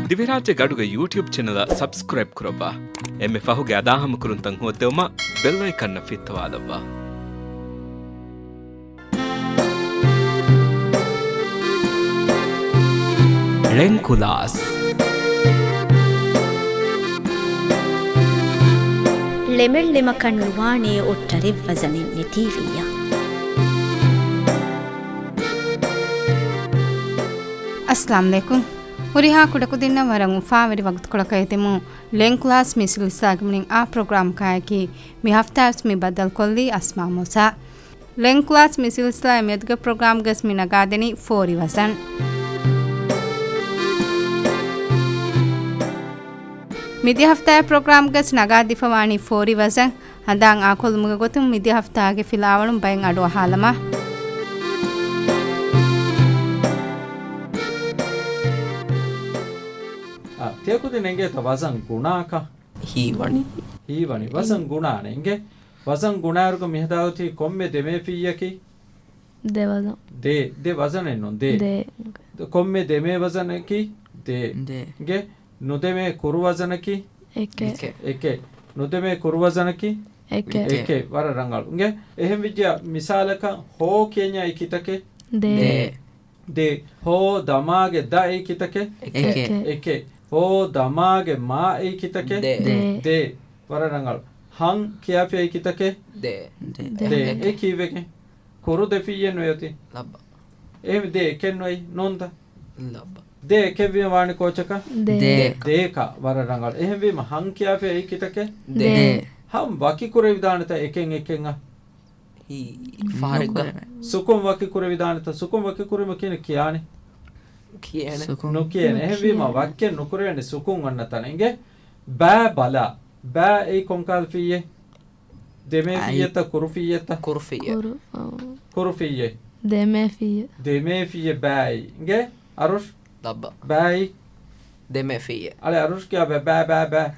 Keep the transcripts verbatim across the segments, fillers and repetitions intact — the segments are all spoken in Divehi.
ދިވެހިރާއްޖޭގެ އަޑުގެ ޔޫޓިއުބް ޗެނަލަށް ސަބްސްކްރައިބް ކުރައްވާ. އެންމެ ފަހުގެ އަދާހަމަކުރުންތައް ހޯއްދެވުމަށް ބެލް އައިކަންއަށް ފިއްތަވާލައްވާ. ޅެން ކުލާސް. ޅެމެއް ޅެމަކަށް ނުވާނޭ އޮއްޓަރެއް ވަޒަނެއް ނެތީވިއްޔާ. އައްސަލާމް ޢަލައިކުމް. ހުރިހާ ކުޑަކުދިންނަށް ވަރަށް އުފާވެރި ވަގުތުކޮޅަކަށް އެދެމުން، ޅެން ކުލާސް މި ސިލްސިލާގެ މުޅިން އާ ޕްރޮގްރާމަކާއެކީ، މި ހަފްތާވެސް މި ބައްދަލުކޮށްލީ އަސްމާ މޫސާ. ޅެން ކުލާސް މި ސިލްސިލާއި މިއަދުގެ ޕްރޮގްރާމްގަސް މި ނަގާދެނީ ފޯރި ވަޒަން. މިދިޔަ ހަފްތާގެ ޕްރޮގްރާމްގަސް ނަގާދީފަވާނީ ފޯރި ވަޒަން. ހަނދާން އާކޮށްލުމުގެ ގޮތުން މިދިޔަ ހަފްތާގެ ފިލާވަޅުން ބައެއް އަޑުއަހާލަމާ. އާ، ތިޔަކުދިން އެނގޭތަ ވަޒަން ގުނާކަށް؟ ހީވަނީ. ހީވަނީ. ވަޒަން ގުނާނެ އިނގޭ. ވަޒަން ގުނާއިރުގަ މިހަދާގޮތީ ކޮންމެ ދެމޭ ފިއްޔަކީ؟ ދެ ވަޒަން. ދޭ، ދެ ވަޒަނެއް ނޫން، ދޭ. ދޭ. ކޮންމެ ދެމޭ ވަޒަނަކީ؟ ދޭ. ދޭ. އިނގޭ. ނުދެމޭ ކުރު ވަޒަނަކީ؟ އެކެއް. އެކެއް. އެކެއް. ނުދެމޭ ކުރު ވަޒަނަކީ؟ އެކެއް. އެކެއް. ވަރަށް ރަނގަޅު. އިނގޭ. އެހެން ވިއްޔާ މިސާލަކަށް ހޯ ކިޔަންޏާ އެއީ ކިތަކެއް؟ ދޭ. ދޭ. ދޭ. ހޯ ދަމާގެ ދަ އެއީ ކިތަކެއް؟ އެކެއް. އެކެއް. އެކެއް. ހޯ ދަމާގެ މާ އެއީ ކިތަކެއް؟ ދޭ. ދޭ. ދޭ. ވަރަށް ރަނގަޅު. ހަން ކިޔާފިޔާ އެއީ ކިތަކެއް؟ ދޭ. ދޭ. ދޭ. އެ ކީއްވެގެން؟ ކުރު ދެ ފިއްޔެއް ނުވޭތީ. ލައްބަ. އެހެން ދޭ އެކެއް ނުވޭ ނޫންތަ؟ ލައްބަ. ދޭ އެކެއްވީމަ ވާނީ ކޯޗަކަށް؟ ދޭ. ދޭ. ދޭކަށް. ވަރަށް ރަނގަޅު. އެހެންވީމަ ހަން ކިޔާފިޔާ އެއީ ކިތަކެއް؟ ދޭ. ދޭ. ހަން ވަކި ކުރެވިދާނެތަ އެކެއް އެކެއް އަށް؟ ހީ، ފާރެއްގަ. ނުކުރެވޭ. ސުކުން ވަކި ކުރެވިދާނެތަ؟ ސުކުން ވަކި ކުރީމަ ކިހިނެއް ކިޔާނީ؟ ކިޔޭނެ. ސުކުން. ނުކިޔޭނެ. އެހެންވީމަ ނުކިޔޭނެ. ވައްކެއް ނުކުރެވޭނެ ސުކުން އޮންނަ ތަނަށް. އިނގޭ. ބައި ބަލާ. ބައި އެއީ ކޮންކަހަލަ ފިއްޔެއް؟ ދެމޭ އައި. ފިއްޔެއްތަ ކުރު ފިއްޔެއްތަ؟ ކުރު ފިއްޔެއް. ކުރު، އައު. ކުރު ފިއްޔެއް. ދެމޭ ފިއްޔެއް. ދެމޭ ފިއްޔެއް ބައި. އިނގޭ. އަރުޝް. ލައްބަ. ބައި. ދެމޭ ފިއްޔެއް. އަޅެ އަރުޝް ކިޔާ ބައި، ބައި، ބައި، ބައި.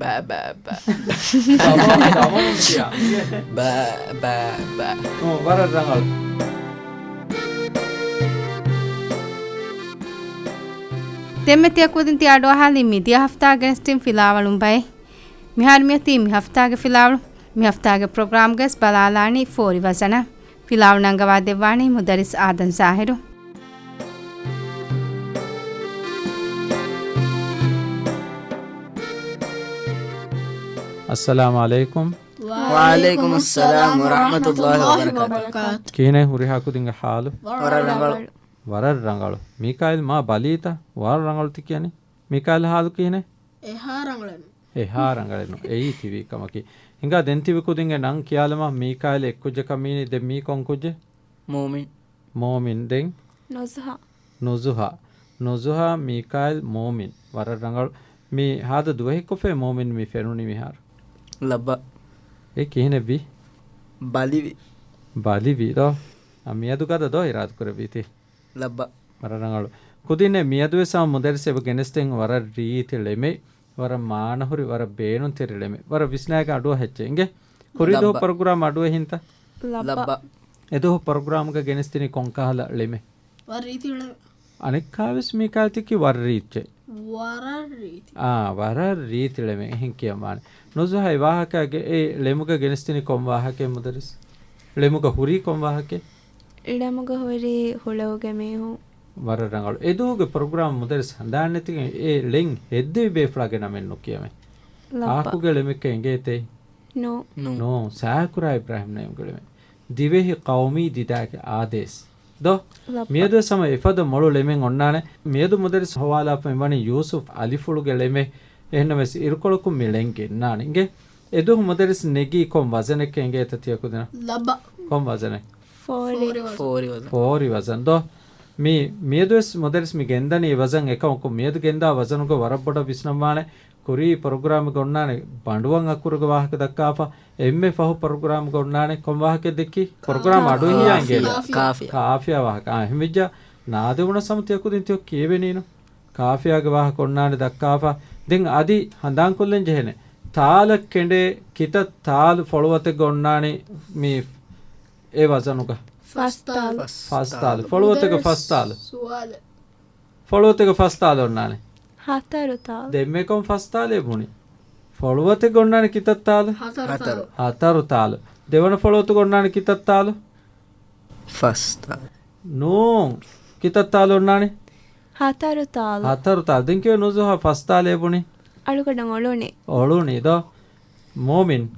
ބައި، ބައި، ބައި. ތަމާމު، ތަމާމު ކިޔާ. ބައި، ބައި، ބައި. އޮ، ވަރަށް ރަނގަޅު. ދެންމެ ތިޔަ ކުދިން ތި އަޑުއަހާލީ މިދިޔަ ހަފްތާ ގެނެސްދިން ފިލާވަޅުން ބައެއް. މިހާރު މިއޮތީ މި ހަފްތާގެ ފިލާވަޅު. މި ހަފްތާގެ ޕްރޮގްރާމްގަސް ބަލާލާނީ ފޯރި ވަޒަނަށް. ފިލާވަޅު ނަންގަވާ ދެއްވާނީ މުދައްރިސް އާދަން ޒާހިރު. އައްސަލާމު ޢަލައިކުމް. ވަޢަލައިކުމުއްސަލާމް ވަރަޙްމަތުﷲި ވަބަރަކާތު. ކިހިނެއް ހުރިހާ ކުދިންގެ ޙާލު؟ ވަރަށް ރަނގަޅު. ވަރަށް ރަނގަޅު. މީކާއިލް މާ ބަލީތަ؟ ވަރަށް ރަނގަޅު ތި ކިޔަނީ. މީކާއިލް ޙާލު ކިހިނެއް؟ އެހާ ރަނގަޅެއް ނޫން. އެހާ ރަނގަޅެއް ނޫން. އެއީ ތިވީ ކަމަކީ. ހިނގާ ދެން ތިބި ކުދިންގެ ނަން ކިޔާލަމާ މީކާއިލް އެއްކުއްޖަކަށް މީނީ ދެން މީ ކޮން ކުއްޖެއް؟ މޫމިން. މޫމިން ދެން؟ ނުޒުހާ. ނުޒުހާ. ނުޒުހާ، މީކާއިލް، މޫމިން. ވަރަށް ރަނގަޅު. މި ހާދަ ދުވަހެއްކޮށްފައި މޫމިން މި ފެނުނީ މިހާރު. ލައްބަ. އެ ކިހިނެއްވީ؟ ބަލިވި. ބަލިވި ދޯ؟ އަ، މިއަދު ގަދަ ދޯ އިރާދަކުރެއްވީތީ؟ ލައްބަ. ވަރަށް ރަނގަޅު. ކުދިންނޭ މިއަދުވެސް ހަމަ މުދައްރިސް އެބަ ގެނެސްދޭން ވަރަށް ރީތި ޅެމެއް، ވަރަށް މާނަހުރި، ވަރަށް ބޭނުންތެރި ޅެމެއް. ވަރަށް ވިސްނާގެ އަޑުއަހައްޗެއް އިނގޭ. ކުރީ ދުވަހު ލައްބަ. ޕްރޮގްރާމް އަޑުއެހިންތަ؟ ލައްބަ. ލައްބަ. އެދުވަހު ޕްރޮގްރާމްގަ ގެނެސްދިނީ ކޮންކަހަލަ ޅެމެއް؟ ވަރަށް ރީތި ޅެމެއް. އަނެއްކާވެސް މީކާތިކި ވަރަށް ރީއްޗެއް. ވަރަށް ރީތި. އާ، ވަރަށް ރީތި ޅެމެއް އެހެން ކިޔަން ވާނެ. ނުޒުހާ އެ ވާހަކައިގެ އެ ޅެމުގަ ގެނެސްދިނީ ކޮން ވާހަކައެއް މުދައްރިސް؟ ޅެމުގަ ހުރީ ކޮން ވާހަކައެއް؟ ޅެމުގަ ހުރީ ހުޅަވުގެ މީހުން. ވަރަށް ރަނގަޅު. އެދުވަހުގެ ޕްރޮގްރާމް މުދައްރިސް ހަނދާންނެތިގެން އެ ޅެން ހެއްދެވި ބޭފުޅާގެ ނަމެއް ނުކިޔަމޭ. ލައްބަ. އާކުގެ ޅެމެއްކަ އެނގޭތޭ؟ ނޫ. ނޫ. ނޫ. ސާކުރާ އިބްރާހިމް ނައިމްގެ ޅެމެއް. ދިވެހި ޤައުމީ ދިދާގެ އާދޭސް. ދޯ؟ ލައްބަ. މިއަދުވެސް ހަމަ އެފަދަ މޮޅު ޅެމެއް އޮންނާނެ. މިއަދު މުދައްރިސް ހޮވާލާފަ މިވަނީ ޔޫސުފް އަލިފުޅުގެ ޅެމެއް. އެހެންނަމަވެސް އިރުކޮޅަކުން މި ޅެން ގެންނާނެ. އިނގޭ؟ އެދުވަހު މުދައްރިސް ނެގީ ކޮން ވަޒަނެއްކަ އެނގޭތަ ތިޔަ ކުދިންނަށް؟ ލައްބަ. ކޮން ވަޒަނެއް؟ ފޯރި. ފޯރި ވަޒަން. ފޯރި ވަޒަން. ފޯރި ވަޒަން ދޯ؟ މި، މިއަދުވެސް މުދައްރިސް މި ގެންދަނީ އެ ވަޒަން އެކަމަކު، މިއަދު ގެންދާ ވަޒަނުގަ ވަރަށް ބޮޑަށް ވިސްނަންވާނެ. ކުރީ ޕްރޮގްރާމްގަ އޮންނާނެ ބަނޑުވަން އަކުރުގެ ވާހަކަ ދައްކާފަ، އެންމެ ފަހު ޕްރޮގްރާމްގަ އޮންނާނެ ކޮން ވާހަކައެއް ދެއްކީ؟ ޕްރޮގްރާމް އަޑުއެހިޔާ އިނގޭ. ކާފިޔާ. ކާފިޔާ. ކާފިޔާ ވާހަކަ. އާ، އެހެންވެއްޖާ ނާދެވުނަސް ހަމަ ތިޔަ ކުދިން ތިޔޮ ކިޔެވެނީނު. ކާފިޔާގެ ވާހަކަ އޮންނާނެ ދައްކާފަ. ދެން އަދި ހަނދާންކޮށްލަން ޖެހޭނެ. ތާލަށް ކެނޑޭ ކިތައް ތާލު ފޮޅުވަތެއްގަ އޮންނާނީ މި އެ ވަޒަނުގަ؟ ފަސް ތާލު. ފަސް ތާލު. ފޮޅުވަތެއްގަ ފަސް ތާލު. ސުވާލެއް. ފޮޅުވަތެއްގަ ފަސް ތާލު އޮންނާނެ. ހަތަރު ތާލު. ދެންމެ ކޮން ފަސް ތާލެއް ބުނި؟ ފޮޅުވަތެއް ގޮންނާނެ ކިތައް ތާލު؟ ހަތަރު ތާލު. ހަތަރު ތާލު. ދެވަނަ ފޮޅުވަތު ގޮންނާނެ ކިތައް ތާލު؟ ފަސް ތާލު. ނޫން. ކިތައް ތާލު އޮންނާނެ؟ ހަތަރު ތާލު. ހަތަރު ތާލު. ދެން ކިޔެވެ ނުޒުހާ ފަސް ތާލެއް ބުނި؟ އަޅުގަނޑަށް އޮޅުނީ. އޮޅުނީ ދޯ؟ މޯމިން.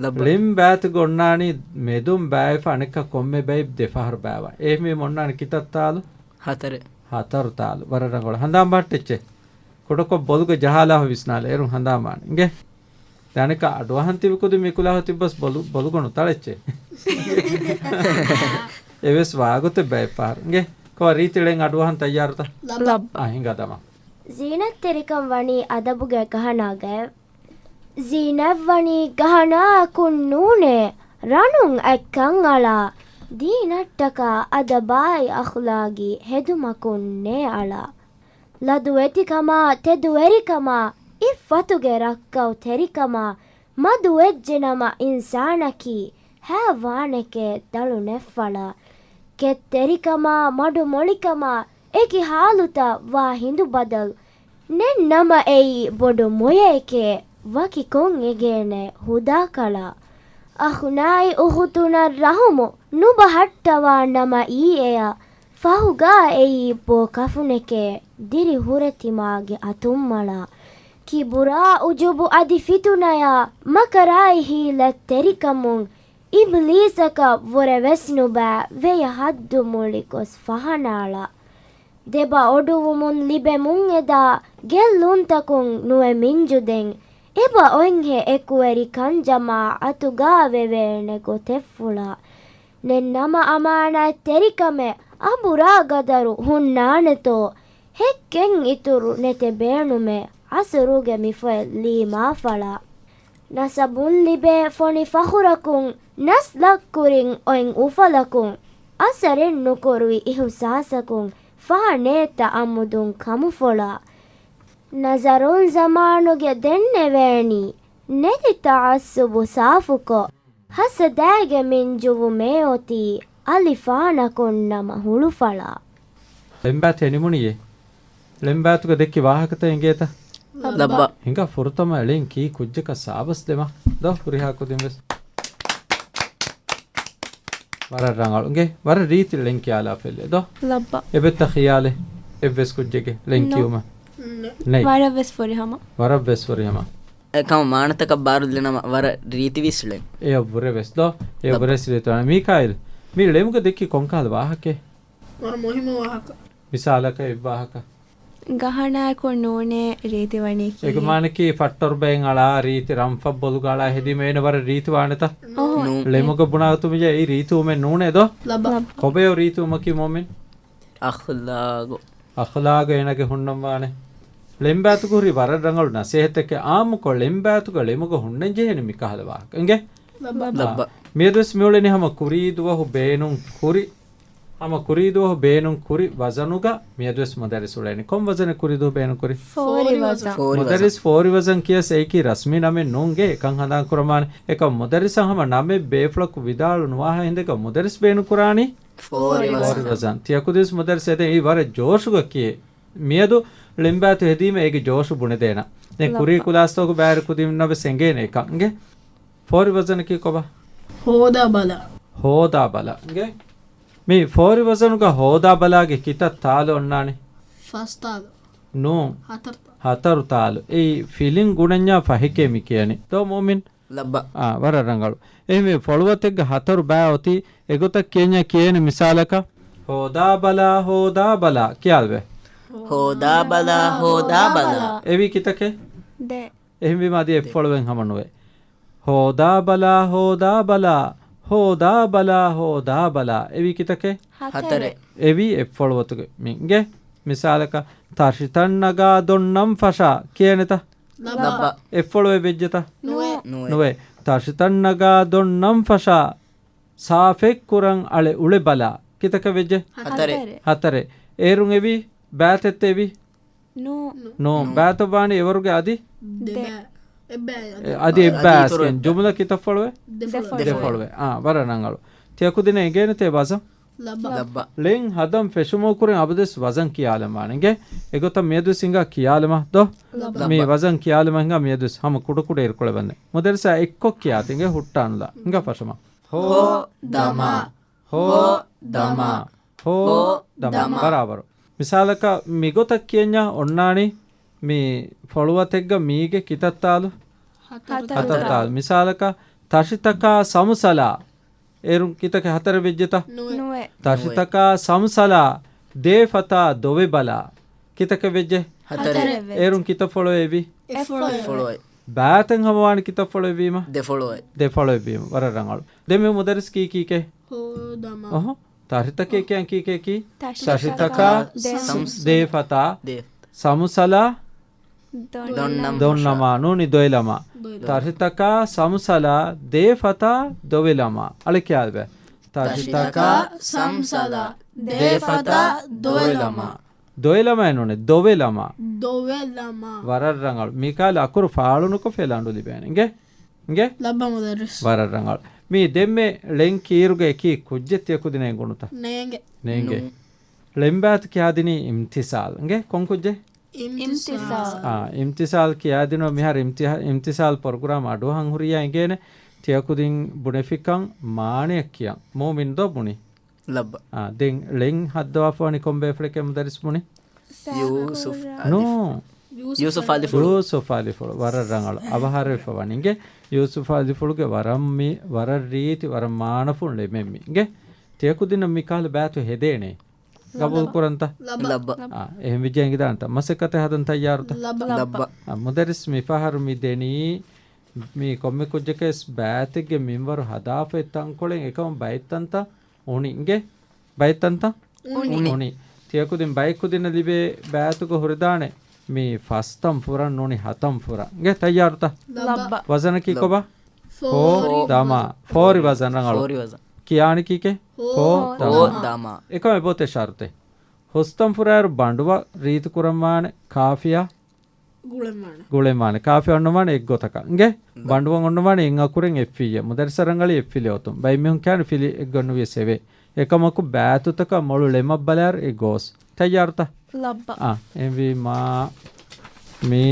ލައްބަ. ޅެން ބާތު ގޮންނާނީ މެދުން ބާއެފަ އަނެއްކާ ކޮންމެ ބައި ދެފަހަރު ބާވާ. އެހެންވީމަ އޮންނާނެ ކިތައް ތާލު؟ ހަތަރެއް. ހަތަރު ތާލު. ވަރަށް ރަނގަޅު. ހަނދާން ބަހައްޓެއްޗެ. ކުޑަކޮށް ބޮލުގަ ޖަހާލާފަ ވިސްނާލެ. އޭރުން ހަނދާން ވާނެ. އިނގޭ. ދެން އަނެއްކާ އަޑުއަހަން ތިބި ކުދިން މި ކުލާހު ތިއްބަސް ބޮލު، ބޮލުގަނޑު ތަޅެއްޗެ. އެވެސް ވާގޮތެއް ބައެއް ފަހަރު. އިނގޭ. ކޮބާ ރީތި ޅެން އަޑުއަހަން ތައްޔާރުތަ؟ ލައްބަ. އާ، ހިނގާ ދަމާ. ޒީނަތްތެރިކަން ވަނީ އަދަބުގެ ގަހަނާގައެވެ. ޒީނަތް ވަނީ ގަހަނާއަކުން ނޫނޭ، ރަނުން އަތްކަން އަޅާ. ދީނަށްޓަކާ އަދަބާއި އަޚްލާގީ ހެދުމަކުން ނޭ އަޅާ. ލަދުވެތިކަމާ، ތެދުވެރިކަމާ، އިއްފަތުގެ ރައްކައުތެރިކަމާ، މަދުވެއްޖެނަމަ އިންސާނަކީ ހައިވާނެކޭ ދަޅު ނެއްފަޅާ. ކެތްތެރިކަމާ، މަޑުމޮޅިކަމާ، އެކި ހާލުތައް ވާ ހިނދު ބަދަލު. ނެތް ނަމަ އެއީ ބޮޑު މޮޔައެކޭ، ވަކި ކޮން އެގޭނެ ހުދާ ކަޅާ. އަޚުނާއި އުޚުތުނަށް ރަހުމު ނުބަހައްޓަވާ ނަމަ އީ އެޔާ، ފަހުގާ އެއީ ބޯ ކަފުނެކޭ، ދިރި ހުރެތިމާގެ އަތުންމަޅާ. ކިބުރާ އުޖުބު އަދި ފިތުނަޔާ، މަކަރާއި ހީލަތްތެރިކަމުން، އިބްލީސަކަށް ވުރެ ވެސް ނުބައި، ވެޔަ ހައްދު މުޅި ގޮސް ފަހަނާޅާ. ދެބަ އޮޑުވުމުން ލިބެމުން އެދާ، ގެއްލުންތަކުން ނުވެ މިންޖު ދެން، އެބަ އޮތްހެ އެކުވެރި ކަން ޖަމާ އަތުގާ ވެވޭނެ ގޮތެއްފުޅާ. ނެތް ނަމަ އަމާނާތްތެރިކަމެއް އަނބުރާ ގަދަރު ހުންނާނެތޯ، ހެއްކެއް އިތުރު ނެތެ ބޭނުމެއް އަސުރުގެ މި ފޮތް ލީމާފަޅާ. ނަސަބުން ލިބޭ ފޮނި ފަޚުރަކުން، ނަސްލަށް ކުރިން އޮތް އުފަލަކުން، އަސަރެއް ނުކުރުވި އިހުސާސަކުން، ފާނޭތަ އަމުދުން ކަމުފޮޅާ. ނަޒަރުން ޒަމާނުގެ ދެންނެވޭނީ، ނެތި ތަޢައްސުބު ސާފުކޮށް، ހަސަދާގެ މިންޖުވުމޭ އޮތީ، އަލިފާނަކުން ނަމަ ހުޅުފަޅާ. ޅެންބާތު އެ ނިމުނީއޭ؟ ޅެންބާތުގަ ދެއްކި ވާހަކަތައް އެނގޭތަ؟ ލައްބަ. ހިނގާ ފުރަތަމަ ޅެން ކީ ކުއްޖަކަށް ސާބަސް ދެމާ. ދޯ ހުރިހާ ކުދިން ވެސް. ވަރަށް ރަނގަޅު. އިނގޭ، ވަރަށް ރީތި ޅެން ކިޔާލާފައިލެއް ދޯ. ލައްބަ. އެބައްތަ ޚިޔާލެއް އެއްވެސް ކުއްޖެއްގެ ޅެން ނޯ. ކިޔުމަށް؟ ނެތް. ވަރަށް ވެސް ފުރިހަމަ. ވަރަށް ވެސް ފުރިހަމަ. އެކަމަ މާނަތަކަށް ބާރުލިނަމަ ވަރަށް ރީތިވީސް ޅެން. އެޔަށްވުރެ ވެސް ދޯ. އެޔަށްވުރެ ސްރީތު. މީކާއިލް، މި ޅެމުގަ ދެއްކި ކޮންކަހަލަ ވާހަކައެއް؟ ވަރަށް މުހިއްމު ވާހަކަ. މިސާލަކަށް އެއްވާހަކަ. ގަހަނާއަކުން ނޫނޭ ރީތިވަނީކީ. އޭގެ މާނަކީ ފައްޓަރު ބައެއް އަޅާ ރީތި ރަންފަށް ބޮލުގަ އަޅާ ހެދީމަ އޭނަ ވަރަށް ރީތިވާނެތަ؟ އޮހޮ. ނޫން. ޅެމުގަ ބުނާ ގޮތުން މިޖަ އެއީ ރީތިވުމެއް ނޫނޭ ދޯ؟ ލައްބަ. ލައްބަ. ކޮބަޔޯ ރީތިވުމަކީ މުއުމިން؟ އަޚްލާގު. އަޚްލާގު އޭނަގެ ހުންނަންވާނެ. ޅެންބާތުގަ ހުރި ވަރަށް ރަނގަޅު ނަސޭހަތެކޭ. އާއްމުކޮށް ޅެންބާތުގަ ޅެމުގަ ހުންނަންޖެހޭނެ މިކަހަލަ ވާހަކަ. އިނގޭ؟ ލައްބަ. ލައްބަ. މިއަދުވެސް މިއުޅެނީ ހަމަ ކުރީ ދުވަހު ބޭނުން ކުރި، ހަމަ ކުރީ ދުވަހު ބޭނުން ކުރި ވަޒަނުގަ މިއަދުވެސް މުދައްރިސް އުޅޭނީ. ކޮން ވަޒަނެއް ކުރީ ދުވަހު ބޭނުން ކުރީ؟ ފޯރި ވަޒަން. ފޯރި ވަޒަން. މުދައްރިސް ފޯރި ވަޒަން ކިޔަސް އެއީކީ ރަސްމީ ނަމެއް ނޫންގެ އެކަން ހަނދާން ކުރަމާނެ. އެކަމް މުދައްރިސަށް ހަމަ ނަމެއް ބޭފުޅަކު ވިދާޅު ނުވާހާ ހިނދެގަ މުދައްރިސް ބޭނުން ކުރާނީ؟ ފޯރި ވަޒަން. ފޯރި ވަޒަން. ތިޔަ ކުދިންސް މުދައްރިސް އެދެން އެއީ ވަރަށް ޖޯޝުގަ ކިޔޭ. މިއަދު ޅެންބާތު ހެދީމަ އޭގެ ޖޯޝު ބުނެދޭނަ. ދެން ކުރީ ލައްބަ. ކުލާސްތަކު ބާރު ކުދިންނަށް ވެސް އެނގޭނެ އެކަން. އިނގޭ؟ ފޯރި ވަޒަނަކީ ކޮބާ؟ ހޯދާ ބަލާ. ހޯދާ ބަލާ. އިނގޭ؟ މި ފޯރި ވަޒަނުގަ ހޯދާ ބަލާގެ ކިތައް ތާލު އޮންނާނެ؟ ފަސް ތާލު. ނޫން. ހަތަރު ތާލު. ހަތަރު ތާލު. އެއީ ފިލިން ގުނަންޏާ ފަހެކޭ މި ކިޔަނީ. ދޯ މުއުމިން؟ ލައްބަ. އާ، ވަރަށް ރަނގަޅު. އެހެންވެ ފޮޅުވަތެއްގަ ހަތަރު ބައި އޮތީ އެގޮތަށް ކިޔަންޏާ ކިޔޭނެ މިސާލަކަށް. ހޯދާ ބަލާ، ހޯދާ ބަލާ. ކިޔާލަބަ. ހޯދާ ބަލާ، ހޯދާ ބަލާ. އެވީ ކިތަކެއް؟ ދެ. އެހެންވީމަ އަދި އެއްފޮޅުވެން ހަމަނުވޭ. ހޯދާ ބަލާ، ހޯދާ ބަލާ، ހޯދާ ބަލާ، ހޯދާ ބަލާ. އެވީ ކިތަކެއް؟ ހަތަރެއް. އެވީ އެއްފޮޅުވަތުގެ މި އިނގޭ. މިސާލަކަށް، ތަށިތައް ނަގާ ދޮންނަން ފަށާ ކިޔޭނެތަ؟ ލައްބަ. އެއްފޮޅުވެ ވެއްޖެތަ؟ ނުވޭ. ނުވޭ. ނުވޭ. ތަށިތައް ނަގާ ދޮންނަން ފަށާ، ސާފެއް ކުރަން އަޅެ އުޅެ ބަލާ. ކިތަކަށް ވެއްޖެ؟ ހަތަރެއް. ހަތަރެއް. ހަތަރެއް. އޭރުން އެވީ؟ ބައިތައްތަ އެވީ؟ ނޫ. ނޫ. ނޫ. ބައިތައް ވާނީ އެވަރުގެ އަދި؟ ދެ. އެ، އަދި އެއްބައި އަދި އަސްގެން. އިތުރު. ޖުމުލަ ކިތައް ފޮޅުވެ؟ ދެ ފޮޅު. ދެ ފޮޅުވެ. އާ، ވަރަށް ރަނގަޅު. ތިޔަ ކުދިންނަށް އެނގޭނެތޭ ވަޒަން؟ ލައްބަ. ލައްބަ. ޅެން ހަދަން ފެށުމުގެ ކުރިން އަބަދުވެސް ވަޒަން ކިޔާލަމާނެ އިނގޭ. އެގޮތަށް މިއަދުވެސް ހިނގާ ކިޔާލަމާ ދޯ. ލައްބަ. މި ވަޒަން ކިޔާލަމާ ހިނގާ މިއަދުވެސް ހަމަ ކުޑަކުޑަ އިރުކޮޅެއް ވަންދެން. މުދައްރިސާ އެއްކޮށް ކިޔާތި އިނގޭ ހުއްޓާނުލާ. ހިނގާ ފަށަމާ. ހޯ ދަމާ. ހޯ ދަމާ. ހޯ ދަމާ. ބަރާބަރު. މިސާލަކަށް މިގޮތަށް ކިޔަންޏާ އޮންނާނީ މި ފޮޅުވަތެއްގަ މީގެ ކިތައް ތާލު؟ ހަތަރު ހަތަރު ތާލު. ތާލު. މިސާލަކަށް ތަށިތަކާ ސަމުސަލާ. އޭރުން ކިތަކެއް ހަތަރެއް ވެއްޖެތަ؟ ނުވެ. ނުވެ. ތަށިތަކާ ސަމުސަލާ ދޭފަތާ ދޮވެބަލާ. ކިތަކެއް ވެއްޖެ؟ ހަތަރެއް. ހަތަރެއް ވެ. އޭރުން ކިތައް ފޮޅުވައެއްވީ؟ އެއް ފޮޅުވައެއް. އެއް ފޮޅުވައެއް. ބައިތައް ހަމަވާނީ ކިތައް ފޮޅުވެއްވީމަ؟ ދެ ފޮޅުވައެއް. ދެ ފޮޅުވެއްވީމަ. ވަރަށް ރަނގަޅު. ދެން މި މުދައްރިސް ކީކީކޭ؟ ހޯ ދަމާ. އޮހޮ. ތަށިތަކޭ ކިޔަން ކީކޭކީ؟ ތަށިތަކާ ތަށިތަކާ ދޭ. ސަމް-، ދޭފަތާ ދޭ. ސަމުސަލާ ދޮން-، ދޮންނަމާ. ދޮންނަމާ. ނޫނީ ދޮވެލަމާ. ދޮވެލަމާ. ތަށިތަކާ ސަމުސަލާ ދޭފަތާ ދޮވެލަމާ. އަޅެ ކިޔާލަބަ. ތަށިތަކާ ސަމްސަލާ ދޭފަތާ ދޮވެލަމާ. ދޮވެލަމާ ނޫނޭ، ދޮވެލަމާ. ދޮވެލަމާ. ވަރަށް ރަނގަޅު. މިކާލަ އަކުރު ފާޅުނުކޮށް ފެލަނޑު ލިބޭނެ. އިނގޭ؟ އިނގޭ؟ ލައްބަ މުދައްރިސް. ވަރަށް ރަނގަޅު. މި ދެންމެ ޅެން ކީރުގަ އެކީ ކުއްޖެއް ތިޔަ ކުދިންނަށް އެނގުނުތަ؟ ނޭނގެ. ނޭނގެ. ނޫން. ޅެން ބައިތު ކިޔާދިނީ އިމްތިސާލް. އިނގޭ؟ ކޮން ކުއްޖެއް؟ އިމްތިސާލް. އާ، އިމްތިސާލް ކިޔާދިނު މިހާރު އިމްތިހާ-، އިމްތިސާލް ޕްރޮގްރާމް އަޑުއަހަން ހުރިޔާ އިނގޭނެ ތިޔަ ކުދިން ބުނެފިކަން މާނަޔަށް ކިޔަން. މޫމިން ދޯ ބުނި؟ ލައްބަ. އާ، ދެން ޅެން ހައްދަވާފަ ވަނީ ކޮން ބޭފުޅެކޭ މުދައްރިސް ބުނި؟ ޔޫސުފް އަލިފް. ނޫ. ޔޫސުފް އަލިފުޅު. ޔޫސުފް އަލިފުޅު. ވަރަށް ރަނގަޅު. އަވަހާރަވެފަ ވަނީ އިނގޭ. ޔޫސުފް އަލިފުޅުގެ ވަރަށް މި-، ވަރަށް ރީތި، ވަރަށް މާނަފުޅު ޅެމެއް މި. އިނގޭ. ތިޔަ ކުދިންނަށް މި ކަހަލަ ބައިތު ހެދޭނެ. ގަބޫލު ކުރަންތަ؟ ލައްބަ. ލައްބަ. އާ، އެހެން ވިއްޖެ އެނގިދާނެތަ؟ މަސައްކަތެއް ހަދަން ތައްޔާރުތަ؟ ލައްބަ. ލައްބަ. އާ، މުދައްރިސް މިފަހަރު މި ދެނީ މި ކޮންމެ ކުއްޖަކަސް ބައިތެއްގެ މިންވަރު ހަދާފައި ތަންކޮޅެއް އެކަމަށް ބައިތަންތަ އުނި އިނގޭ؟ ބައިތަންތަ؟ އުނި. އުނި. ތިޔަ ކުދިން ބައި ކުދިންނަށް ލިބޭ ބައިތުގަ ހުރެދާނެ މި ފަސްތަން ފުރަން ނޫނީ ހަތަން ފުރަން. އިނގޭ ތައްޔާރުތަ؟ ލައްބަ. ވަޒަނަކީ ލައްބަ. ކޮބާ؟ ފޯރި. ހޯ ދަމާ. ފޯރި ވަޒަން ރަނގަޅު. ފޯރި ވަޒަން. ކިޔާނީ ކީކޭ؟ ހޯ ހޯ ދަމާ. ދަމާ. އެކަމެއް ބޯ ތި ޝަރުތެއް. ހުސްތަން ފުރާއިރު ބަނޑުވަ ރީތި ކުރަންވާނެ ކާފިޔާ ގުޅެންވާނެ. ގުޅެންވާނެ. ކާފިޔާ އޮންނަންވާނެ އެއްގޮތަކަށް. އިނގޭ؟ ލަ- ބަނޑުވަން އޮންނަންވާނެ އެއް އަކުރެއް އެއް ފިއްޔެއް. މުދައްރިސަށް ރަނގަޅީ އެއް ފިލި އޮތުން. ބައެއް މީހުން ކިޔާނެ ފިލި އެއްގަނޑު ވިޔަސް އެވެ. އެކަމަކު ބައިތުތަކަށް މޮޅު ޅެމަށް ބަލާއިރު އެ ގޯސް. ތައްޔާރުތަ؟ ލައްބަ. އާ، އެހެންވީމާ މީ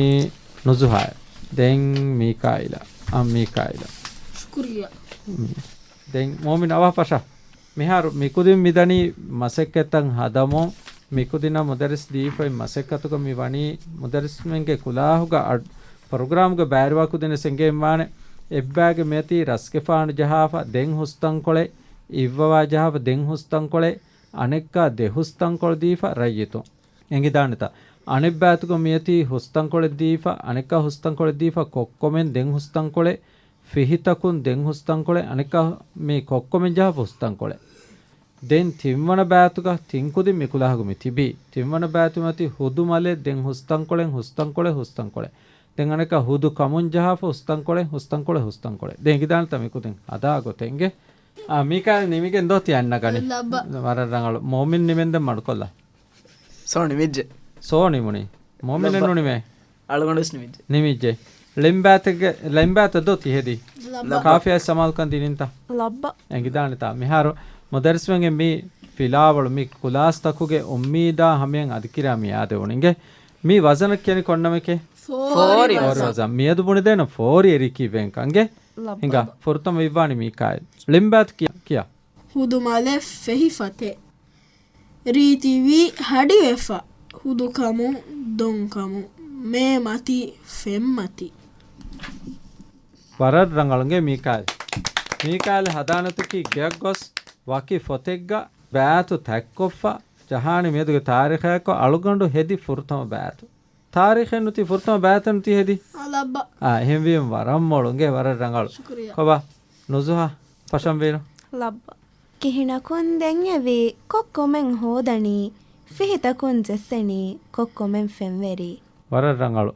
ނުޒުހާއެއް. ދެން މީކާއިލަ. އާ، މީކާއިލަ. ޝުކުރިއްޔާ. މް. ދެން މޯމިން އަވަހަށް ފަށާ. މިހާރު މިކުދިން މިދަނީ މަސައްކަތްތައް ހަދަމުން، މިކުދިންނަށް މުދައްރިސް ދީފައި މަސައްކަތުގަ މި ވަނީ މުދައްރިސްމެންގެ ކުލާހުގަ އަޑް-، ޕްރޮގްރާމްގެ ބައިވެރިވާ ކުދިންނަށް އެނގޭންވާނެ. އެއްބައިގެ މިއޮތީ ރަސްގެފާނު ޖަހާފަ ދެން ހުސްތަންކޮޅެއް، އިއްވަވާ ޖަހާފަ ދެން ހުސްތަންކޮޅެއް، އަނެއްކާ ދެ ހުސްތަންކޮޅު ދީފަ ރައްޔިތުން. އެނގިދާނެތަ؟ އަނެއްބައިތުގަ މިއޮތީ ހުސްތަންކޮޅެއް ދީފަ، އަނެއްކާ ހުސްތަންކޮޅެއް ދީފަ، ކޮއްކޮމެން ދެން ހުސްތަންކޮޅެއް، ފިހިތަކުން ދެން ހުސްތަންކޮޅެއް، އަނެއްކާ މި ކޮއްކޮމެން ޖަހާފަ ހުސްތަންކޮޅެއް. ދެން ތިންވަނަ ބައިތުގަ ތިން ކުދިން މި ކުލާހުގަ މި ތިބީ. ތިންވަނަ ބައިތު މިއޮތީ ހުދު މަލެއް ދެން ހުސްތަންކޮޅެއް، ހުސްތަންކޮޅެއް، ހުސްތަންކޮޅެއް. ދެން އަނެއްކާ ހުދު ކަމުން ޖަހާފަ ހުސްތަންކޮޅެއް، ހުސްތަންކޮޅެއް، ހުސްތަންކޮޅެއް. ދެން އެނގިދާނެތަ މި ކުދިން ހަދާ ގޮތެއް އިނގޭ؟ އާ، މީކާއިލް ނިމިގެން ދޯ ތި އަންނަގަނީ. ލައްބަ. ވަރަށް ރަނގަޅު. މޯމިން ނިމެންދެން މަޑުކޮށްލާ. ސޯ ނިމިއްޖެ. ސޯ ނިމުނީ. މޯމިނެއް ލައްބަ. ނުނިމޭ. އަޅުގަނޑުވެސް ނިމިއްޖެ. ނިމިއްޖެ. ޅެންބައިތެއްގެ، ޅެންބައިތައް ދޯ ތި ހެދީ. ލައްބަ. ކާފިޔާ ސަމާލުކަން ދިނިންތަ؟ ލައްބަ. އެނގިދާނެތާ. މިހާރު މުދައްރިސްމެންގެ މި ފިލާވަޅު މި ކުލާސްތަކުގެ އުއްމީދާ ހަމަޔަށް އަދި ކިރާ މިއާދެވުނު އިނގޭ. މީ ވަޒަނަށް ކިޔަނީ ކޮން ނަމެކޭ؟ ފޯރި ފޯރި ވަޒަން. ވަޒަން. މިއަދު ބުނެދޭނަ ފޯރި އެރީ ކީއްވެ އެންކަން އިނގޭ. ލައްބަ. ހިނގާ. ފުރަތަމަ އިއްވާނީ މީކާއިލް. ޅެންބައިތު ކިޔާ، ކިޔާ. ހުދު މަލެއް ފެހިފަ ތެ. ރީތިވީ ހަޑިވެފަ، ހުދުކަމުން ދޮންކަމުން، މޭމަތި ފެންމަތި. ވަރަށް ރަނގަޅު އިނގޭ މީކާއިލް. މީކާއިލް ހަދާނެތަކީ ގެއަށް ގޮސް ވަކި ފޮތެއްގަ ބައިތު ތަތްކޮށްފަ ޖަހާނީ މިއަދުގެ ތާރީޚަކަށް އަޅުގަނޑު ހެދި ފުރަތަމަ ބައިތު. ތާރީޚެއް ނުތީ ފުރަތަމަ ބައިތައް ނުތީ ހެދި. އާ، ލައްބަ. އާ، އެހެންވީމަ ވަރަށް މޮޅު އިނގޭ ވަރަށް ރަނގަޅު. ޝުކުރިއްޔާ. ކޮބާ؟ ނުޒުހާ ފަށަންވީނު. ލައްބަ. ކިހިނަކުން ދެން އެވީ، ކޮއްކޮމެން ހޯދަނީ، ފިހިތަކުން ޖެއްސެނީ، ކޮއްކޮމެން ފެންވެރީ. ވަރަށް ރަނގަޅު.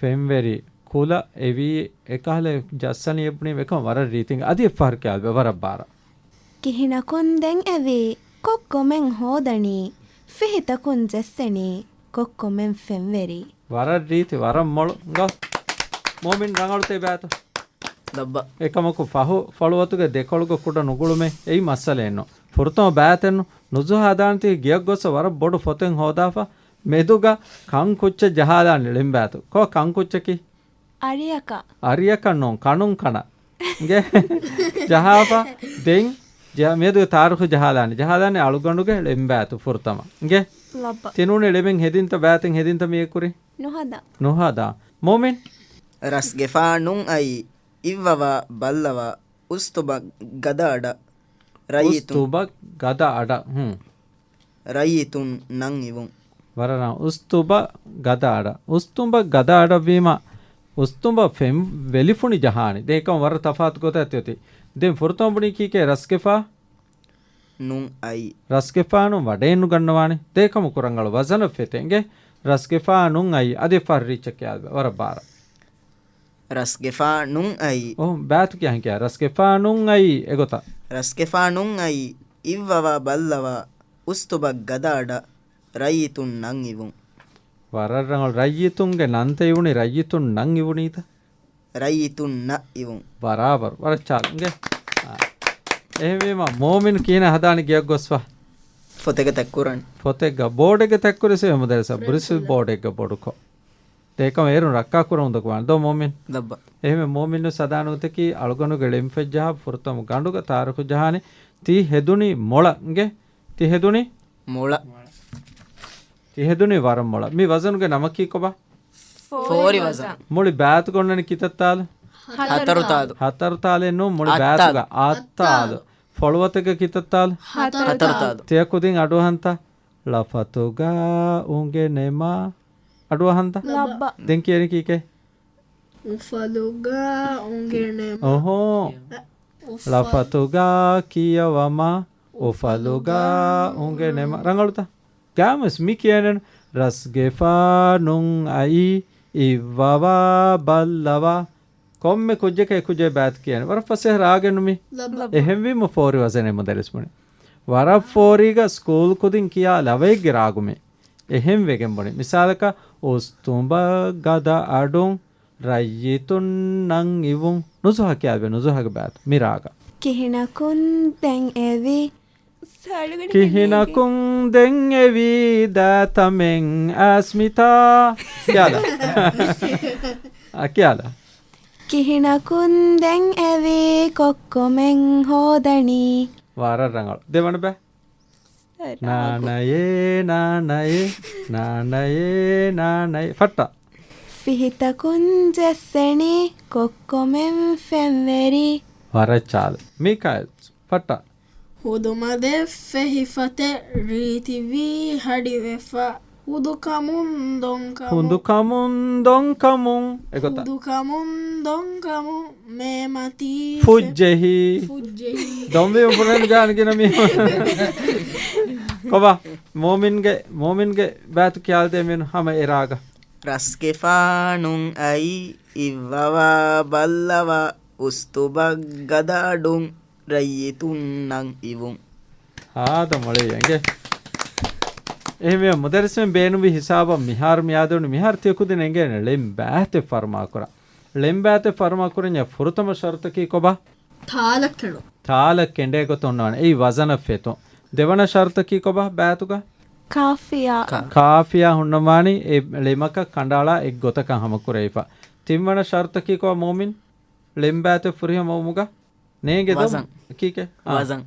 ފެންވެރި، ކުލަ އެވީ، އެކަހަލަ ޖައްސަނީ އެބުނީ އެކަމަ ވަރަށް ރީތިން އަދި އެއްފަހަރު ކިޔާލިބެ ވަރަށް ބާރަށް. ކިހިނަކުން ދެން އެވީ، ކޮއްކޮމެން ހޯދަނީ، ފިހިތަކުން ޖެއްސެނީ، ކޮއްކޮމެން ފެންވެރީ. ވަރަށް ރީތި، ވަރަށް މޮޅު. އިނގޭ. މޯމިން ރަނގަޅުތޭ ބައިތު. ލައްބަ. އެކަމަކު ފަހު ފޮޅުވަތުގެ ދެކޮޅުގަ ކުޑަ ނުގުޅުމެއް އެއީ މައްސަލައެއްނު. ފުރަތަމަ ބައިތެއްނު. ނުޒުހާ ހަދާނެތީ ގެޔަށް ގޮއްސަ ވަރަށް ބޮޑު ފޮތެއް ހޯދާފަ، މެދުގަ ކަންކުއްޗެއް ޖަހާލާނެ ޅެންބައިތު. ކޮ ކަންކުއްޗަކީ؟ އަރިއަކަށް. އަރިއަކަށް ނޫން، ކަނުން ކަނަ. އިނގޭ؟ ޖަހާފަ ދެން ޖަ-، މިއަދު ތާރީޚު ޖަހާލާނެ. ޖަހާލާނެ އަޅުގަނޑުގެ ޅެންބައިތު ފުރަތަމަ. އިނގޭ؟ ލައްބަ. ތިނޫނެ ޅެމެއް ހެދިންތަ ބައިތެއް ހެދިންތަ މިއެކުރި؟ ނުހަދާ. ނުހަދާ. މުއުމިން؟ ރަސްގެފާނުން އައީ އިއްވަވާ ބައްލަވާ އުސްތުބަ ގަދަ އަޑަށް ރައްޔިތުން. އުސްތުބަ ގަދަ އަޑަށް. ހުން. ރައްޔިތުން ނަން އިވުން. ވަރަށް ރަނގަޅު. އުސްތުބަ ގަދަ އަޑަށް. އުސްތުބަ ގަދަ އަޑަށް ވީމަ، އުސްތުބަ ފެން ވެލިފުނި ޖަހާނެ. ދެން އެކަމަ ވަރަށް ތަފާތު ގޮތަށް ތިއޮތީ. ދެން ފުރަތަމަ ބުނީ ކީކޭ؟ ރަސްގެފާ ނުން އައި. ރަސްގެފާނުން ވަޑައެއްނު ގަންނަވާނެ. ދޭކަމަކު ރަނގަޅު ވަޒަނަށް ފެތޭ. އިނގޭ؟ ރަސްގެފާނުން އައި. އަދި ފަހަރު ރީއްޗަށް ކިޔާލަބަ. ވަރަށް ބާރަށް. ރަސްގެފާނުން އައި. އޮހޮ، ބައިތު ކިޔާ ހިނގާ. ރަސްގެފާނުން އައި. އެގޮތަށް. ރަސްގެފާނުން އައި. އިއްވަވާ ބައްލަވާ އުސްތުބަ ގަދަ އަޑަށް ރައްޔިތުން ނަން އިވުން. ވަރަށް ރަނގަޅު. ރައްޔިތުންގެ ނަންތައް އިވުނީ، ރައްޔިތުން ނަން އިވުނީތަ؟ ރައްޔިތުންނަށް އިވުން. ބަރާބަރު. ވަރަށް ޗާލު. އިނގޭ؟ އާ. އެހެންވީމަ، މޯމިން ކިހިނެއް ހަދާނީ ގެޔަށް ގޮސްފަ؟ ފޮތެއްގަ ތަތްކުރަން. ފޮތެއްގަ، ބޯޑެއްގަ ތަތްކުރި ސޭ މުދައްރިސަށް. ބުރިސިލް ބޯޑެއްގަ ބޮޑުކޮށް. ދޭކަމަ އޭރުން ރައްކާ ކުރަމުން ދަކުވާނެ. ދޯ މޯމިން؟ ލައްބަ. އެހެންވެ މޯމިން ސަދާނުގެ ތަކީ އަޅުގަނޑުގެ ޅެންފެއްޖަހާ ފުރަތަމަ ގަނޑުގަ ތާރީޚު ޖަހާނެ. ތި ހެދުނީ މޮޅަށް. އިނގޭ؟ ތި ހެދުނީ؟ މޮޅަށް. ތި ހެދުނީ ވަރަށް މޮޅަށް. މި ވަޒަނުގެ ނަމަކީ ކޮބާ؟ ފޯރި ފޯރި ވަޒަން. ވަޒަން. މުޅި ބައިތުގަ އޮންނަނީ ކިތައް ތާލު؟ ހަތަރު ތާލު. ހަތަރު ތާލެއް ނޫން، މުޅި އަށް ބައިތުގަ ތާލު. އަށް ތާލު. އަށް ތާލު. ފޮޅުވަތެއްގަ ކިތައް ތާލު؟ ހަތަރު ހަތަރު ތާލު. ތާލު. ތިޔަ ކުދިން އަޑުއަހަންތަ؟ ޅަފަތުގަ އުނގެނެމަ. އަޑުއަހަންތަ؟ ލައްބަ. ދެން ކިޔަނީ ކީކޭ؟ އުފަލުގަ އުނގެނެމަ. އޮހޯ. އުފަ- ޅަފަތުގަ ކިޔަވަމަ. އުފަލުގަ އުނގެނެމަ. ރަނގަޅުތަ؟ ގާމަސް މި ކިޔަނެން ރަސްގެފާނުން އައި އިއްވަވާ ބައްލަވާ. ކޮންމެ ކުއްޖަކަށް އެކުއްޖެއް ބައިތު ކިޔަން. ވަރަށް ފަސޭހަ ރާގެއްނު މި. ލައްބަ. އެހެންވީމަ ފޯރި ވަޒަނެއް މުދައްރިސް ބުނި. ވަރަށް ފޯރީގަ ސްކޫލް ކުދިން ކިޔާ ލަވައެއްގެ ރާގު މި. އެހެން ވެގެން ބުނި. މިސާލަކަށް، އުސްތުނބަ ގަދަ އަޑުން ރައްޔިތުން ނަން އިވުން. ނުޒުހާ ކިޔާލިބޭ، ނުޒުހާގެ ބައިތު. މި ރާގަ. ކިހިނަކުން ދެން އެވީ. ކިހިނަކުން ދެން އެވީ ދާތަމެން އަސްމިތާ. ކިޔާލަ. އަ، ކިޔާލަ. ކިހިނަކުން ދެން އެވީ ކޮއްކޮމެން ހޯދަނީ. ވަރަށް ރަނގަޅު. ދެވަނަ ބައި. ރާގު. ނާނަޔޭ، ނާނަޔޭ، ނާނަޔޭ، ނާނަޔޭ. ފައްޓާ. ފިހިތަކުން ޖެއްސެނީ ކޮއްކޮމެން ފެންވެރި. ވަރަށް ޗާލު. މީކާއިލް. ފައްޓާ. ހުދުމަދެއް ފެހިފަތެއް ރީތިވީ ހަޑިވެފަ. ހުދުކަމުން ދޮންކަމުން. ހުދުކަމުން ދޮންކަމުން. އެގޮތަށް. ހުދުކަމުން ދޮންކަމުން މޭމަތީ ފެ-، ފުއްޖެހި. ފުއްޖެހި. ދޮންވީމަ ބުނެން ގާނެ ގިނަ މީ. ކޮބާ؟ މޯމިންގެ، މޯމިންގެ ބައިތު ކިޔާލަދޭ މީނު ހަމަ އެ ރާގަ. ރަސްގެފާނުން އައި އިއްވަވާ ބައްލަވާ އުސްތުބަ ގަދަ އަޑުން ރައްޔިތުންނަން އިވުން. ހާދަ މޮޅެއް އެނގޭ. އެހެންވެ މުދައްރިސްވެން ބޭނުންވި ހިސާބަށް މިހާރު މިއާދެވުނު މިހާރު ތިޔަ ކުދިން އެނގޭނެ ޅެން ބައިތެއް ފަރުމާކުރާ. ޅެން ބައިތެއް ފަރުމާކުރަންޏާ ފުރަތަމަ ޝަރުތަކީ ކޮބާ؟ ތާލަ ކެނޑުން. ތާލަ ކެނޑޭ ގޮތަށް ހުންނަވާނެ. އެއީ ވަޒަނަށް ފެތުން. ދެވަނަ ޝަރުތަކީ ކޮބާ ބައިތުގަ؟ ކާފިޔާ. ކާ-، ކާފިޔާ ހުންނަވާނީ އެ ޅެމަކަށް ކަނޑައަޅާ އެއްގޮތަކަށް ހަމަކުރެވިފަ. ތިންވަނަ ޝަރުތަކީ ކޮބާ މުއުމިން؟ ޅެންބައިތެއް ފުރިހަމަވުމުގަ ނޭނގެ ދޯ؟ ވަޒަން. ކީކޭ؟ އާ. ވަޒަން.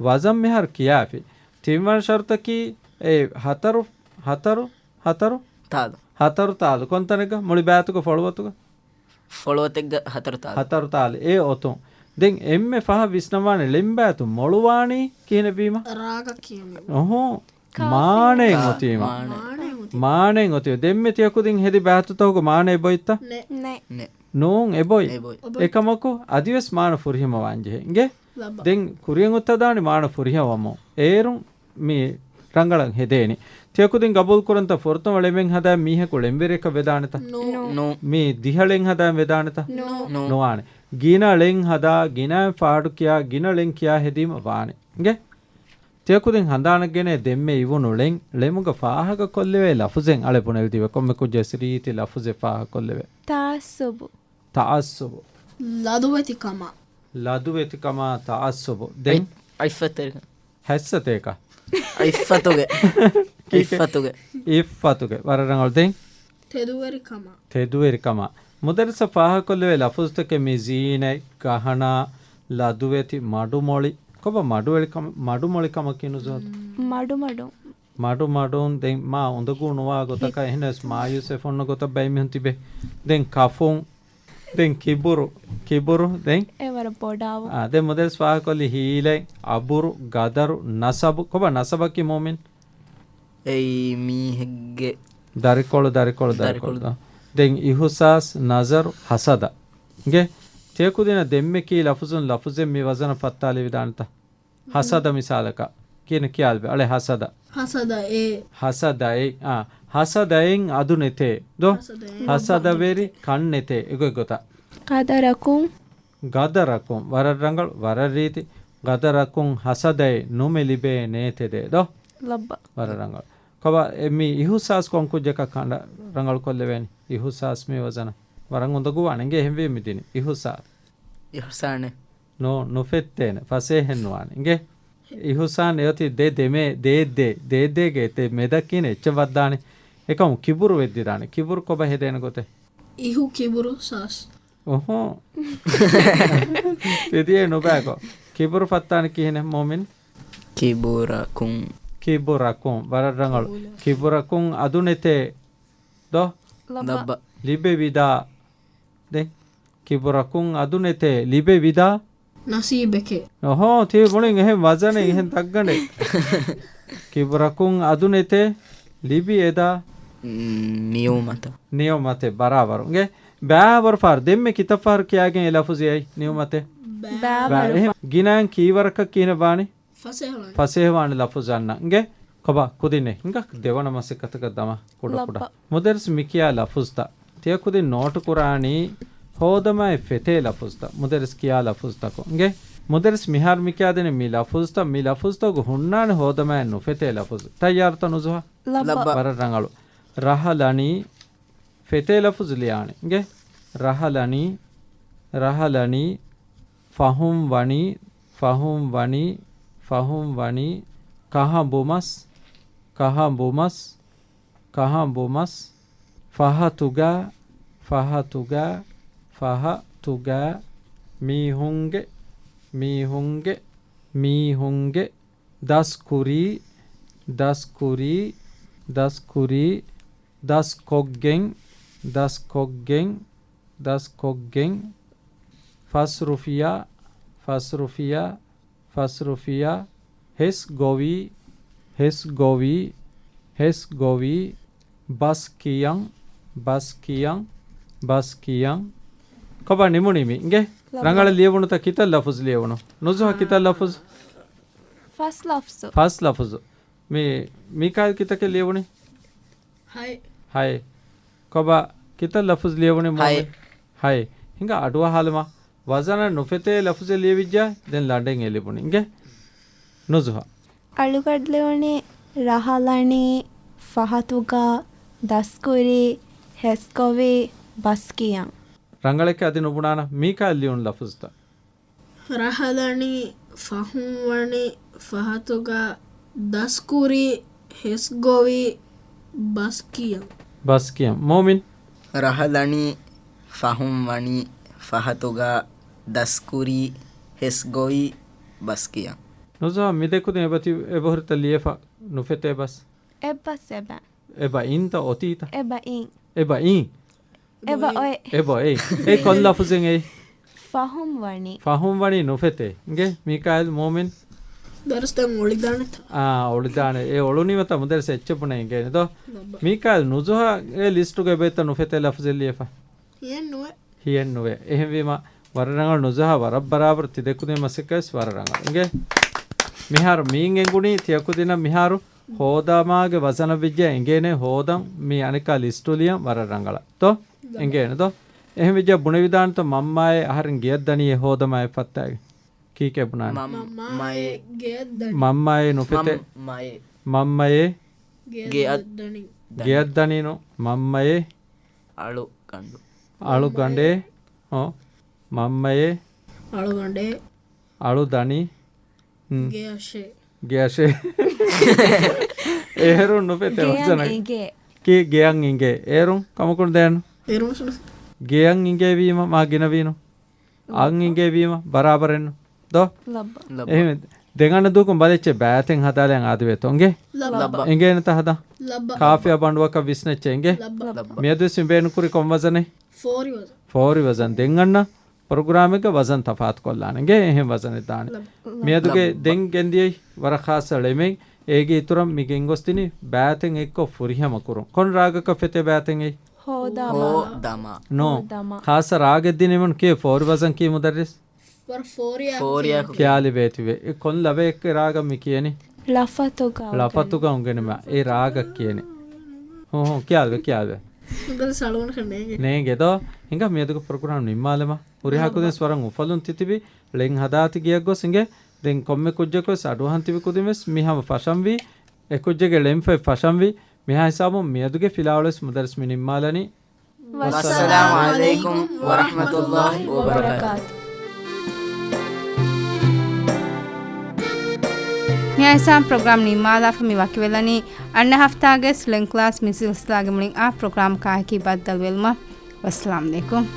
ވަޒަން މިހާރު ކިޔާފި. ތިންވަނަ ޝަރުތަކީ އެ ހަތަރު، ހަތަރު، ހަތަރު؟ ތާލު. ހަތަރު ތާލު. ކޮންތަނެއްގަ؟ މުޅި ބައިތުގަ ފޮޅުވަތުގަ؟ ފޮޅުވަތެއްގަ ހަތަރު ތާލު. ހަތަރު ތާލު. އެ އޮތުން. ދެން އެންމެ ފަހަށް ވިސްނަވާނެ ޅެންބައިތު މޮޅުވާނީ ކިހިނެއްވީމަ؟ ރާގަ ކިޔުން. އޮހޯ. ކާފިޔާ. މާނައެއް އޮތީމަ. މާނައެއް އޮތީ. މާނައެއް އޮތީ. ދެންމެ ތިޔަ ކުދިން ހެދި ބައިތުތަކުގަ މާނައެއް އެބޮތްތަ؟ ނެ. ނެ. ނޫން އެބޮތް. އެބޮތް. އެކަމަކު އަދިވެސް މާނަ ފުރިހަމަވާން ޖެހޭ. އިނގޭ؟ ލައްބަ. ދެން ކުރިއަށް އޮތަދާނެ މާނަ ފުރިހަމަވަމުން. އޭރުން މި ރަނގަޅަށް ހެދޭނެ. ތިޔަ ކުދިން ގަބޫލު ކުރަންތަ ފުރަތަމަ ޅެމެއް ހަދާ މީހަކު ޅެންވެރިއަކަށް ވެދާނެތަ؟ ނޫ. ނޫ. މި ދިހަ ޅެން ހަދާ ވެދާނެތަ؟ ނޫ. ނޫ. ނުވާނެ. ގިނަ ޅެން ހަދާ، ގިނައިން ފާޑު ކިޔާ، ގިނަ ޅެން ކިޔާ ހެދީމަ ވާނެ. އިނގޭ؟ ތިޔަ ކުދިން ހަނދާނަށް ގެނޭ ދެންމެ އިވުނު ޅެން، ޅެމުގަ ފާހަގަ ކޮށްލެވޭ ލަފުޒެއް އަޅެ ބުނެލި ދީބަ ކޮންމެ ކުއްޖެއް ރީތި ލަފުޒެއް ފާހަގަ ކޮށްލެވޭ. ތަޢައްސުބު. ތަޢައްސުބު. ލަދުވެތިކަމާ. ލަދުވެތިކަމާ ތަޢައްސުބު. ދެން؟ އަތް-، އަތްފަތްތެރިކަން. ހައްސަތޭކަ؟ އިއްފަތުގެ. އިއްފަތުގެ. އިއްފަތުގެ. ވަރަށް ރަނގަޅު. ދެން؟ ތެދުވެރިކަމަށް. ތެދުވެރިކަމަށް. މުދައްރިސަށް ފާހަގަކޮށްލެވޭ ލަފުޒުތަކެއް މި ޒީނަތް، ގަހަނާ، ލަދުވެތި، މަޑުމޮޅި. ކޮބާ މަޑުވެރިކަމަށް، މަޑުމޮޅިކަމަކީ ނުޒުހަ؟ މަޑުމަޑުން. މަޑުމަޑުން. ދެން މާ އުނދަގޫ ނުވާ ގޮތަކަށް އެހެނަސް މާޔޫސް އެ ފޮންނަ ގޮތަށް ބައިމީހުން ތިބޭ. ދެން ކަފުން. ދެން ކިބުރު. ކިބުރު. ދެން؟ އެ ވަރަށް ބޮޑާވު. އާ، ދެން މުދައްރިސް ފާހަގަކޮށްލި ހީލަތް، އަބުރު، ގަދަރު، ނަސަބު. ކޮބާ ނަސަބަކީ މުއުމިން؟ އެއީ މީހެއްގެ ދަރިކޮޅު، ދަރިކޮޅު، ދަރިކޮޅު. ދަރިކޮޅު. ދެން އިހުސާސް، ނަޒަރު، ހަސަދަ. އިނގޭ؟ ތިޔަ ކުދިންނަށް ދެންމެ ކީ ލަފުޒުން ލަފުޒެއް މި ވަޒަނަށް ފައްތާލެވިދާނެތަ؟ ހަސަދަ މިސާލަކަށް. ކިހިނެއް ކިޔާލިބެ. އަޅެ ހަސަދަ. ހަސަދައޭ. ހަސަދައޭ. އާ. ހަސަދައިން އަދު ނެތޭ. ދޯ؟ ހަސަދައިން. ހަސަދަވެރި ކަން ނެތޭ. އެގޮތް ގޮތަށް. ގަދަރަކުން. ގަދަރަކުން. ވަރަށް ރަނގަޅު، ވަރަށް ރީތި. ގަދަރަކުން ހަސަދައެއް ނުމެ ލިބޭ ނޭތެދޭ. ދޯ؟ ލައްބަ. ވަރަށް ރަނގަޅު. ކޮބާ އެ މި އިހުސާސް ކޮން ކުއްޖަކަށް ކަނޑަ ރަނގަޅު ކޮށްލެވޭނީ؟ އިހުސާސް މި ވަޒަނަށް. ވަރަށް އުނދަގޫވާނެ. އިނގޭ އެހެންވީ މި ދިނީ. އިހުސާސް. އިހުސާނެއް. ނޯ، ނުފެއްތޭނެ. ފަސޭހައެއް ނުވާނެ. އިނގޭ؟ އިހުސާން އެއޮތީ ދެ، ދެމޭ، ދޭއް ދޭ، ދޭއް ދޭގެ އެތެއް މެދަކީނެ އެއްޗެއް ވައްދާނެ. އެކަމު ކިބުރު ވެއްދިދާނެ. ކިބުރު ކޮބާ ހެދޭނެ ގޮތެއް؟ އިހު ކިބުރު ސާސް. އޮހޯ. ތިދިޔަ ނުބައިކޮށް. ކިބުރު ފައްތާނެ ކިހިނެއް މުއުމިން؟ ކިބުރަކުން. ކިބުރަކުން. ވަރަށް ރަނގަޅު. ކިބުރަކުން އަދު ނެތޭ. ދޯ؟ ލައްބަ. ލައްބަ. ލިބެވިދާ. ދެން؟ ކިބުރަކުން އަދު ނެތޭ، ލިބެވިދާ. ނަސީބެކޭ. އޮހޯ، ތި ބުނިން އެހެން ވަޒަނެއް އެހެން ދައްގަނޑެއް. ކިބުރަކުން އަދު ނެތޭ، ލިބި އެދާ. ނިޢުމަތަށް. ނިޢުމަތެއް ބަރާބަރު. އިނގޭ ބައިވަރު ފަހަރު. ދެންމެ ކިތައް ފަހަރު ކިޔާގެން އެ ލަފުޒު އައި ނިޢުމަތެއް؟ ބައިވަރު. ބައިވަރު. އެހެން ގިނައިން ކީއްވަރަކަށް ކިހިނެއް ވާނީ؟ ފަސޭހަވާނެ. ފަސޭހަވާނެ ލަފުޒު އަންނަ. އިނގޭ؟ ކޮބާ ކުދިންނޭ؟ ހިނގާ ދެވަނަ މަސައްކަތަކަށް ދަމާ ކުޑަ ކުޑަ. ލައްބަ. މުދައްރިސް މިކިޔާ ލަފުޒުތައް. ތިޔަ ކުދިން ނޯޓު ކުރާނީ ހޯދަމާއެއް ފެތޭ ލަފުޒުތައް. މުދައްރިސް ކިޔާ ލަފުޒުތަކުން. އިނގޭ؟ މުދައްރިސް މިހާރު މިކިޔާދޭނެ މި ލަފުޒުތައް، މި ލަފުޒުތަކުގެ ހުންނާނެ ހޯދަމާއެއް ނުފެތޭ ލަފުޒު. ތައްޔާރުތަ ނުޒުހަ؟ ލައްބަ. ލައްބަ. ވަރަށް ރަނގަޅު. ރަހަލަނީ ފެތޭ ލަފުޒު ލިޔާނެ. އިނގޭ؟ ރަހަލަނީ، ރަހަލަނީ، ފަހުން ވަނީ، ފަހުން ވަނީ، ފަހުން ވަނީ، ކަހަނބުމަސް، ކަހަނބުމަސް، ކަހަނބުމަސް، ފަހަތުގަ، ފަހަތުގަ، ފަހަތުގަ، މީހުންގެ، މީހުންގެ، މީހުންގެ، ދަސްކުރީ، ދަސްކުރީ، ދަސްކުރީ، ދަސްކޮށްގެން، ދަސްކޮށްގެން، ދަސްކޮށްގެން، ފަސްރުފިޔާ، ފަސްރުފިޔާ، ފަސްރުފިޔާ، ހެސް ގޮވީ، ހެސް ގޮވީ، ހެސް ގޮވީ، ބަސް ކިޔަން، ބަސް ކިޔަން، ބަސް ކިޔަން. ކޮބާ ނިމުނީ މި؟ އިނގޭ؟ ރަނގަޅަށް ލިޔެވުނުތަ؟ ކިތައް ލަފުޒު ލިޔެވުނު؟ ނުޒުހަ ކިތައް ލަފުޒު؟ ފަސް ލަފްޒު. ފަސް ލަފުޒު. މި، މީކާއިލް ކިތަކެއް ލިޔެވުނީ؟ ހައެއް. ހައެއް. ކޮބާ ކިތައް ލަފުޒު ލިޔެވުނީ މުއުމިން؟ ހައެއް. ހައެއް. ހިނގާ އަޑުއަހާލަމާ. ވަޒަނަށް ނުފެތޭ ލަފުޒެއް ލިޔެވިއްޖެ، ދެން ލަނޑެއް އެ ލިބުނީ. އިނގޭ؟ ނުޒުހަ. އަޅުގަޑު ލިޔުނީ ރަހަލަނީ، ފަހަތުގަ، ދަސްކުރީ، ހެސްގޮވީ، ބަސްކިޔަން. ރަނގަޅެކޭ އަދި ނުބުނާނަ. މީކާއިލް ލިޔުނު ލަފުޒުތައް. ރަހަލަނީ، ފަހުންވަނީ، ފަހަތުގަ، ދަސްކުރީ، ހެސްގޮވީ، ބަސްކިޔަން. ބަސްކިޔަން. މުއުމިން. ރަހަލަނީ، ފަހުންވަނީ، ފަހަތުގަ، ދަސްކުރީ، ހެސްގޮވީ، ބަސްކިޔަން. ނުޒުހަ، މި ދެކުދިން އެބަތި-، އެބަހުރިތަ ލިޔެފަ ނުފެތޭ ބަސް؟ އެއްބަސް އެބަ. އެބަ އިންތަ އޮތީތަ؟ އެބަ އިން. އެބަ އިން. އެބަ އޮތް. އެބަ އޮތް. އެ ކޮން ލަފުޒެއް އެއީ؟ ފަހުން ވަނީ. ފަހުން ވަނީ ނުފެތޭ. އިނގޭ، މީކާއިލް މުއުމިން. ދަރުސް ދެން އޮޅިދާނެތަ؟ އާ، އޮޅިދާނެ. އެ އޮޅުނީމަތާ މުދައްރިސް އެއްޗެއް ބުނެ އިނގޭނެ ދޯ. ލައްބަ. މީކާއިލް ނުޒުހަ އެ ލިސްޓުގަ އެބައިތަ ނުފެތޭ ލަފުޒެއް ލިޔެފަ؟ ހިއެއް ނުވޭ. ހިއެއް ނުވޭ. އެހެންވީމަ، ވަރަށް ރަނގަޅު ނުޒުހާ، ވަރަށް ބަރާބަރު ތި ދެކުދިން މަސައްކަތްވެސް ވަރަށް ރަނގަޅު. އިނގޭ؟ މިހާރު މީން އެނގުނީ ތިޔަކުދިންނަށް މިހާރު ހޯދަމާގެ ވަޒަނަށް ވެއްޖެ އެނގޭނެ ހޯދަން މި އަނެއްކާ ލިސްޓު ލިޔަން ވަރަށް ރަނގަޅަށް. ތޯ؟ އެނގޭނެ ދޯ؟ އެހެން ވެއްޖެ ބުނެވިދާނެތޯ މަންމާއޭ އަހަރެން ގެއަށް ދަނީ އެ ހޯދަމާ އެއް ފައްތާގެ. ކީކޭ ބުނާނެ؟ މަންމާއޭ. މަންމާއޭ ގެއަށް ދަނީ. މަންމާއޭ ނުފެތޭ. މަންމާއޭ. މަންމާއޭ. ގެއަށް ދަނީ. ގެއަށް ދަނީ ނޫން. މަންމައޭ. އަޅުގަނޑު. އަޅުގަނޑޭ. އޮ. މަންމައޭ. އަޅުގަނޑޭ. އަޅުދަނީ. ހުން. ގެއަށޭ. ގެއަށޭ. އޭރުން ނުފެތޭ ގެއަށް ވަޒަނަށް. އިނގޭ. ކީ ގެއަށް އިނގޭ. އޭރުން ކަމަކުން ދޭނު. އޭރުން ސުނު. ގެއަށް އިނގޭވީމަ މާ ގިނަވީނު. އަށް އިނގޭވީމަ ބަރާބަރެއްނު. ދޯ؟ ލައްބަ. ލައްބަ. އެހެން ދެން އަނެއް ދޫކުން ބަލައްޗޭ ބައިތެއް ހަދާލަން އާދެވޭތޯ އިނގޭ؟ ލައްބަ. އިނގޭނެތަ ހަދާ؟ ލައްބަ. ކާފިޔާ ބަނޑުއަކަށް ވިސްނެއްޗޭ އިނގޭ؟ ލައްބަ. ލައްބަ. މިއަދުވެސް މި ބޭނުންކުރި ކޮން ވަޒަނެއް؟ ފޯރި ވަޒަން. ފޯރި ވަޒަން. ދެން އަންނަ ޕްރޮގްރާމެއްގަ ވަޒަން ތަފާތުކޮށްލާނެ އިނގޭ؟ އެހެން ވަޒަނެއް ދާނެ. ލައްބަ. މިއަދުގެ ލައްބަ. ދެން ގެންދިޔައީ ވަރަށް ޚާއްޞަ ޅެމެއް. އޭގެ އިތުރަށް މި ގެންގޮސްދިނީ ބައިތެއް އެއްކޮށް ފުރިހަމަ ކުރުން. ކޮން ރާގަކަށް ފެތޭ ބައިތެއް އެއީ؟ ހޯދާ މާ. ހޯދާ މާ. ނޯ. ހޯދާ މާ. ޚާއްޞަ ރާގެއް ދިނީމުން ކޭ ފޯރި ވަޒަން ކީ މުދައްރިސް؟ ވަރަށް ފޯރިއާ ކިޔާލި ބޭތިވެ. އެ ކޮން ޅައެއްގެ ރާގަށް މި ކިޔަނީ؟ ޅަފަތުގަ ޅަފަތުގަ އުނގެނުމާ. އެ ރާގަށް ކިޔަނީ. ހޫ، ހޫ، ކިޔާލިވެ، ކިޔާލިވެ. ނޭނގެ. ނޭނގެ ދޯ. ހިނގާ މިއަދުގެ ޕްރޮގްރާމް ނިންމާލަމާ. ހުރިހާ ކުދިން ވަރަށް އުފަލުން ތިތިބި. ޅެން ހަދާތި ގެއަށް ގޮސް އިނގޭ. ދެން ކޮންމެ ކުއްޖަކުވެސް އަޑުއަހަން ތިބި ކުދިންވެސް މި ހަމަ ފަށަންވީ. އެ ކުއްޖެއްގެ ޅެންފަތް ފަށަންވީ. މިހާ ހިސާބުން މިއަދުގެ ފިލާވަޅުވެސް މުދައްރިސް މި ނިންމާލަނީ. ވައްސަލާމު ޢަލައިކުމް ވަރަޙްމަތުﷲ ވަބަރަކާތު. މިހާ ހިސާބުން ޕްރޮގްރާމް ނިންމާލާފަ މި ވަކިވެލަނީ. އަންނަ ހަފްތާގެ ޅެން ކްލާސް މި ސިލްސިލާގެ މުޅިން އާ ޕްރޮގްރާމަކާއެކީ ބައްދަލުވެލުމަށް. ވައްސަލާމު ޢަލައިކުމް.